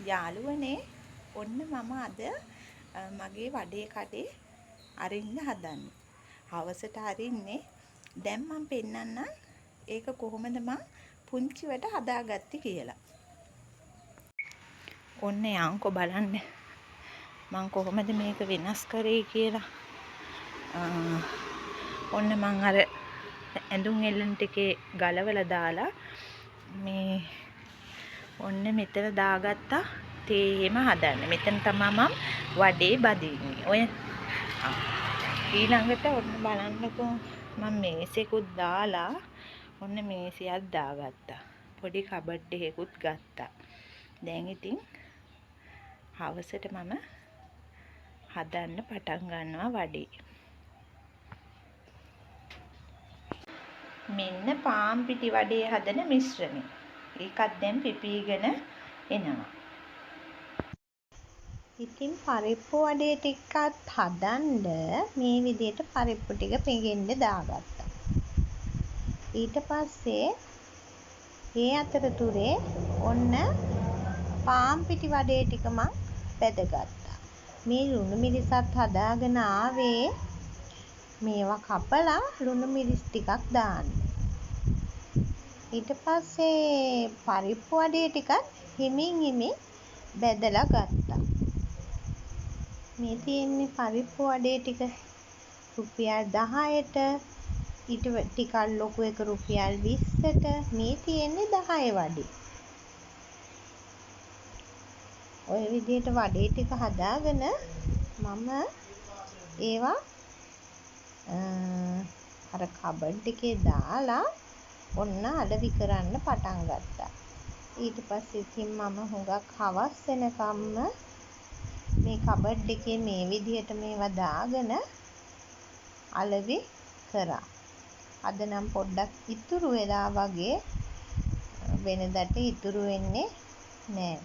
යාළුවනේ ඔන්න මම අද මගේ වඩේ කඩේ අරින්න හදන්නේ. හවසට අරින්නේ. දැන් මම පෙන්නන්නම් ඒක කොහොමද මං පුංචිවට හදාගත්තේ කියලා. ඔන්න යන්කෝ බලන්න මං කොහොමද මේක වෙනස් කරේ කියලා. ඔන්න මං අර ඇඳුම් එල්ලන ටිකේ ගලවලා දාලා මේ ඔන්න මෙතන දාගත්තා තේ එහෙම හදන්න. මෙතන තමයි මම වඩේ බදින්නේ. ඔය ඊළඟට ඔන්න බලන්නකෝ මම මේසෙකුත් දාලා ඔන්න මේසයක් දාගත්තා. පොඩි කබඩ් එකකුත් ගත්තා. දැන් ඉතින් හවසට මම හදන්න පටන් ගන්නවා වඩේ. මෙන්න පාන් පිටි වඩේ හදන මිශ්‍රණය. ඒකත් දැන් පිපීගෙන එනවා. ඉතින් පරිප්පු වඩේ ටිකත් හදන්න මේ විදිහට පරිප්පු ටික පෙගෙන්න දාගත්තා. ඊට පස්සේ ඒ අතරතුරේ ඔන්න පාන් පිටි වඩේ ටික මං බැදගත්තා. මේ ලුණු මිරිසත් හදාගෙන ආවේ මේවා කපලා ලුණු මිරිස් ටිකක් දාන්න. ඊට පස්සේ පරිප්පු වඩේ ටිකත් හිමින් හිමින් බැදලා ගත්තා. මේ තියෙන්නේ පරිප්පු වඩේ ටික රුපියල් 10ට, ඊට ටිකක් ලොකු එක රුපියල් 20ට, මේ තියෙන්නේ 10 වඩේ. ඔය විදිහට වඩේ ටික හදාගෙන මම ඒවා අර කබඩ් එකේ දාලා ඔන්න අලෙවි කරන්න පටන් ගත්තා. ඊට පස්සේ ඉතින් මම හුඟක් හවස් වෙනකම්ම මේ කබඩ් එකේ මේ විදිහට මේවා දාගෙන අලෙවි කරා. අද නම් පොඩ්ඩක් ඉතුරු වෙලා වගේ, වෙනදට ඉතුරු වෙන්නේ නෑ.